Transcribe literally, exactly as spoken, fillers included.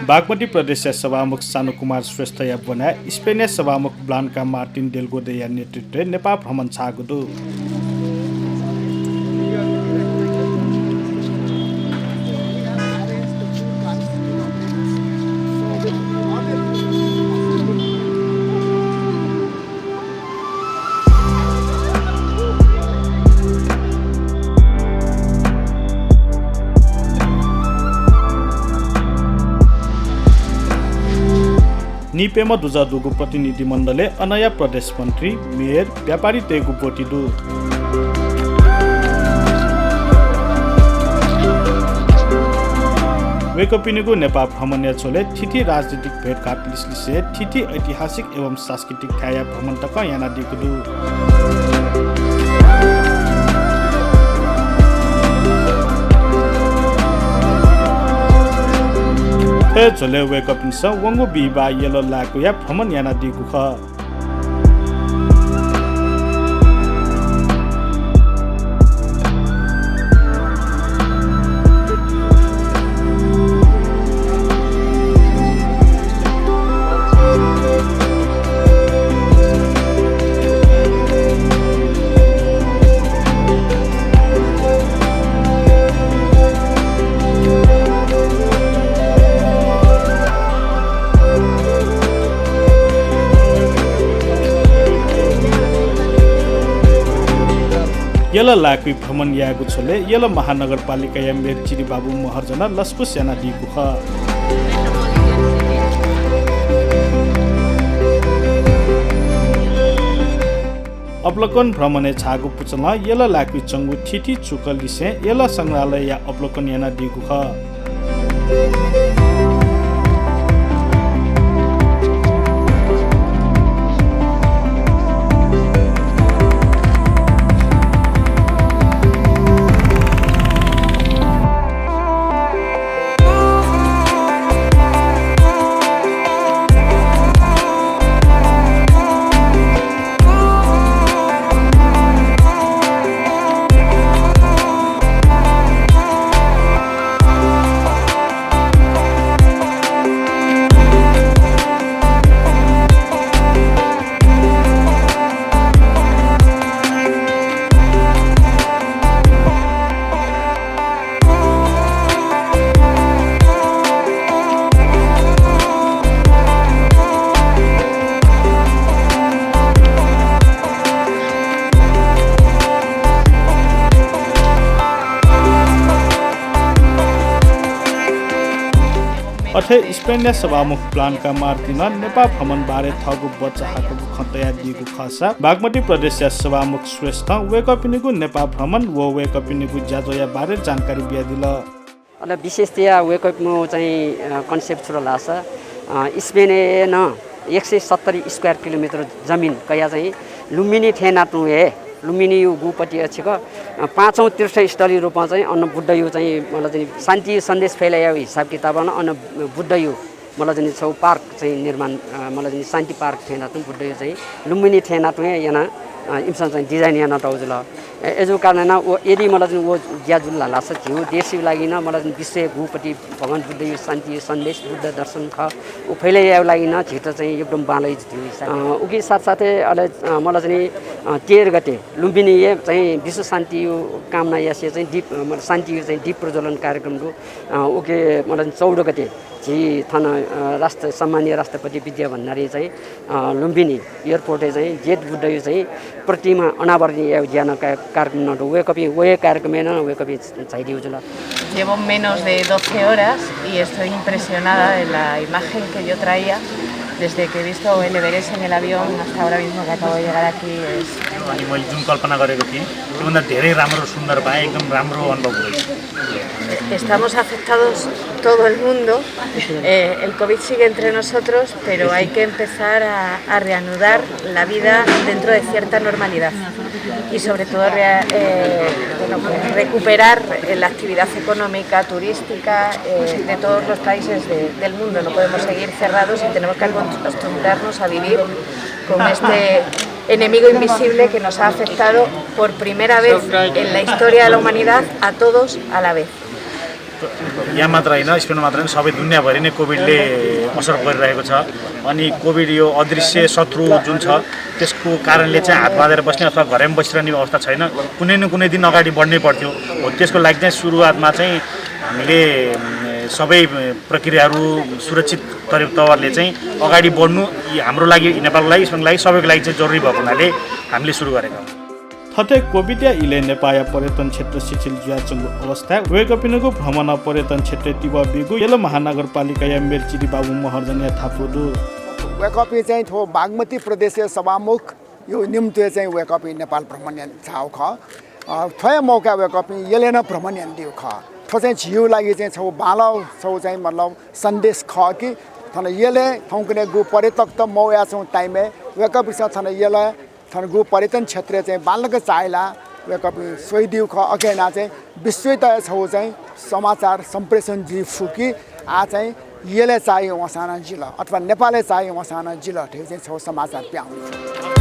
बागमती प्रदेशया सभामुख सानु कुमार श्रेष्ठया ब्वनाय् स्पेनया सभामुख ब्लान्का मार्टिन डेल गोदेया नेतृत्वय् नेपाः भ्रमण छाःगु दु। निप्यम्ह दुजः दुगु प्रतिनिधि मण्डलय् अनया प्रदेश मन्त्री, मेयर, व्यापारीतय्गु ब्वति दु। वय्कःपिनिगु नेपाः भ्रमणया झ्वलय् थीथी राजनीतिक भेटघाट लिसलिसे थीथी ऐतिहासिक एवं सांस्कृतिक थाय्या भ्रमण तकं यानादीगु दु। थ्व झ्वलय् वय्कःपिन्सं वंगु बिहिबाः यल लाय्कूया भ्रमण यानादीगु खः। यल लाय्कूया भ्रमण यायेगु झ्वलय् यल महानगरपालिकाया मेयर चिरिबाबु महर्जनं लसकुस यानादीगु खः। अवलोकन भ्रमणय् छाःगु पुचलं यल लाय्कूया च्वंगु थीथी चुकलिसें यल संग्रहालयया अवलोकन यानादीगु खः। अथे स्पेनया सभामुख ब्लान्का मार्टिनं नेपाः भ्रमण बारे थःगु बचा हाकःगु खँ तयादीगु खःसा बागमती प्रदेशया सभामुख श्रेष्ठं वय्कःपिनिगु नेपाः भ्रमण व वय्कःपिनिगु ज्याझ्वःया बारे जानकारी बियादिल। अले विशेषतया वय्कःपिनिगु चाहिँ, अ, concept छु धाःसा, अ, स्पेनय् नं एक सय सत्तरी square kilometer जमिन कयाः चाहिँ लुम्बिनी थें नां तुं हे लुम्बिनीया गुपति अछिक, अ, पाँचौं तीर्थस्थली रूपं चाहिँ अन बुद्धया चाहिँ मतलब चाहिँ शान्ति सन्देश फैलाया हिसाब किताबं अन बुद्धया मतलब चाहिँ छौ park चाहिँ निर्माण, अ, मतलब चाहिँ शान्ति park थें नां तुं बुद्धया चाहिँ लुम्बिनी थें नां तुं हे याना, अ, इमिसं चाहिँ design याना तौ जुल। ए, अय्जूगु कारणं व यदि मतलब चाहिँ व ज्या जुल धाःसा झीगु देशया लागि नं मतलब चाहिँ विश्वया गुपति भगवान बुद्धया शान्ति सन्देश बुद्ध दर्शन खः। व फैलाया लागि नं झीत चाहिँ एकदम बांलाइ जुइ। अ, उकी साथसाथै अले, अ, मतलब चाहिँ, अ, तेह्र गते लुम्बिनीया चाहिँ विश्व शान्तिया कामना यासें चाहिँ दीप, अ, मतलब शान्तिया चाहिँ दीप प्रज्वलन कार्यक्रम दु। अ, उकी मतलब चौध गते झी थन, अ, राष्ट्र, सम्माननीय राष्ट्रपति विद्या भण्डारी चाहिँ, अ, लुम्बिनी airport-य् चाहिँ जेठ बुद्धया चाहिँ प्रतिमा अनावरण यायेगु ज्या नं का-, कार्यक्रम नं दु। वय्कःपिं व हे कार्यक्रमय् नं वय्कःपिं झायादीगु जुल। Llevo menos de doce horas y estoy impresionada de la imagen que yo traía desde que he visto el Everest en el avión hasta ahora mismo que acabo de llegar aquí. Es अनि मैले जुन कल्पना गरेको थिएँ, त्योभन्दा धेरै राम्रो, सुन्दर पाएँ। एकदम राम्रो अनुभव भयो। Estamos afectados todo el mundo. Eh, el covid sigue entre nosotros, pero hay que empezar a, a reanudar la vida dentro de cierta normalidad. Y sobre todo rea-, eh, bueno, recuperar, eh, la actividad económica, turística, eh, de todos los países de, del mundo. No podemos seguir cerrados y tenemos que acostumbrarnos a vivir con este enemigo invisible que nos ha afectado por primera vez en la historia de la humanidad a todos a la vez. यहाँ मात्र होइन, स्पेन मात्र होइन, सबै दुनियाँभरि नै कोभिडले असर गरिरहेको छ। अनि कोभिड यो अदृश्य शत्रु जुन छ, त्यसको कारणले चाहिँ हात बाँधेर बस्ने अथवा घरैमा बसिरहने अवस्था छैन। कुनै न कुनै दिन अगाडि बढ्नै पर्थ्यो। हो, त्यसको लागि चाहिँ सुरुवातमा चाहिँ हामीले, उम्, सबै प्रक्रियाहरू सुरक्षित तरि-, तवरले चाहिँ अगाडि बढ्नु यी हाम्रो लागि, नेपालको लागि, स्पेनको लागि, सबैको लागि चाहिँ जरुरी भएको हुनाले हामीले सुरु गरेका हौँ। थथे कोभिडया इलय् नेपाःया पर्यटन क्षेत्र शिथिल जुयाच्वंगु अवस्थाय् वय्कःपिनिगु भ्रमणं पर्यटन क्षेत्रय् तिबः बीगु यल महानगरपालिकाया मेयर चिरिबाबु महर्जनया धापू दु। वय्कःपिं चाहिँ थ्व बागमती प्रदेशया सभामुख यो निम्तिया चाहिँ वय्कःपिं नेपाल भ्रमण यानाच्वंगु खः। अ, थ्व हे मौकाय् वय्कःपिं यलय् नं भ्रमण यानादीगु खः। थ्व चाहिँ झीगु लागि चाहिँ छगू बांलाःगु छगू चाहिँ मतलब सन्देश खः कि थन यलय् थौंकन्हय् गु पर्यटकत मवयाच्वंगु time-य् वय्कःपिन्सं थन यलय् थनगु पर्यटन क्षेत्रय् चाहिँ बांलाक चाःहिलाः वय्कःपिं स्वयादीगु खः। अथे यानाः चाहिँ विश्वयात छगू चाहिँ समाचार सम्प्रेषण जुइ फु कि आः चाहिँ यलय् चाःहिं वंसां नं जिल अथवा नेपालय् चाःहिं वंसां नं जिल धइगु चाहिँ छगू समाचार पिहां वनी।